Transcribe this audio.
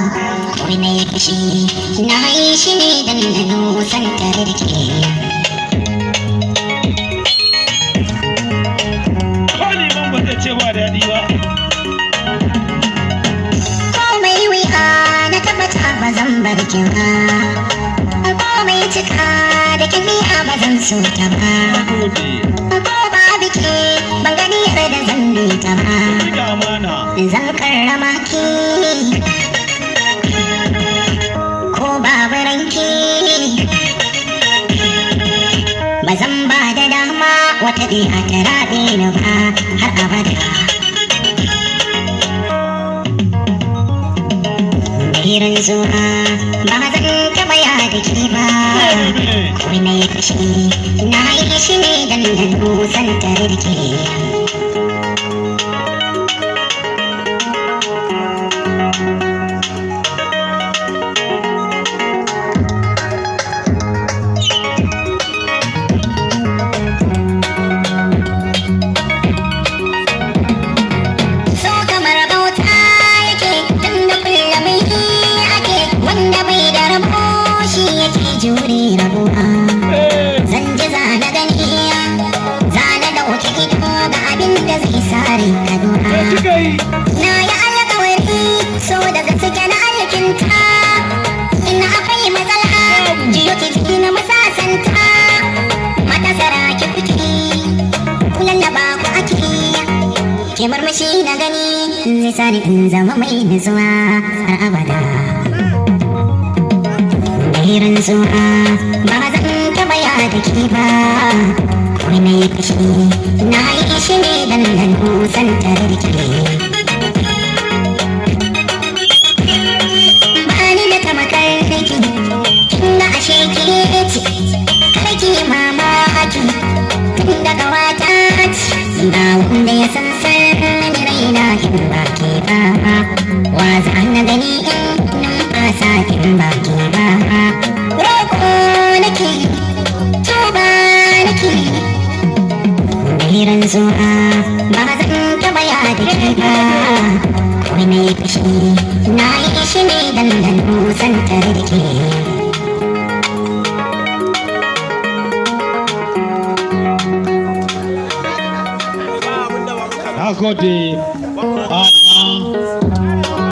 Ko na yi fushi, na yi shi ne dan na nusantar da ke. Ko liman ba zai ce ba daɗi ba. Komai wuya na tabbata ba zan bar ki ba. Komai cika da kimiya ba zan so ta ba. Na gode. Ko ba biki ban gani da zan bi ta ba. Rike amana. Zan karrama ki ko babu ranki. Ba zan ba da dama wata ɗiya ta raɓe ni ba har abada. Mai rantsuwa ba zan taɓa yada ke ba. Ko na yi fushi, na yi shi ne dan na nusantar da ke. So kamar bauta yake tun da kullum yi ake, wanda bai da rabo shi yake jure rabuwa. Zan ji zana gani, zana dauki ido ga abin da zai sare kaduwa. Me kika yi? Na yi alkawari so da gaske na alkinta. Ina akwai matsala jiyo ki ji na masasanta. Mata saraki kuke, ku lallaba ku ake. Ke murmushi na gani zai sani in zama mai nutsuwa har abada. Mai rantsuwa ba zan taɓa yada ke ba. Ko na yi fushi, na yi shi ne dan na nusantar da ke. Bani da tamakar ki, kin ga ashe ke ce. Karki mamaki tun da ƙawata ce. Ba wanda ya san sirrin raina in ba ke ba. Wa za na gani in numfasa in ba ke ba? Roƙo nake, tuba nake. Mai rantsuwa ba zan taɓa yada ke ba. Ko na yi fushi, na yi shi ne dan na nusantar da ke. Na gode.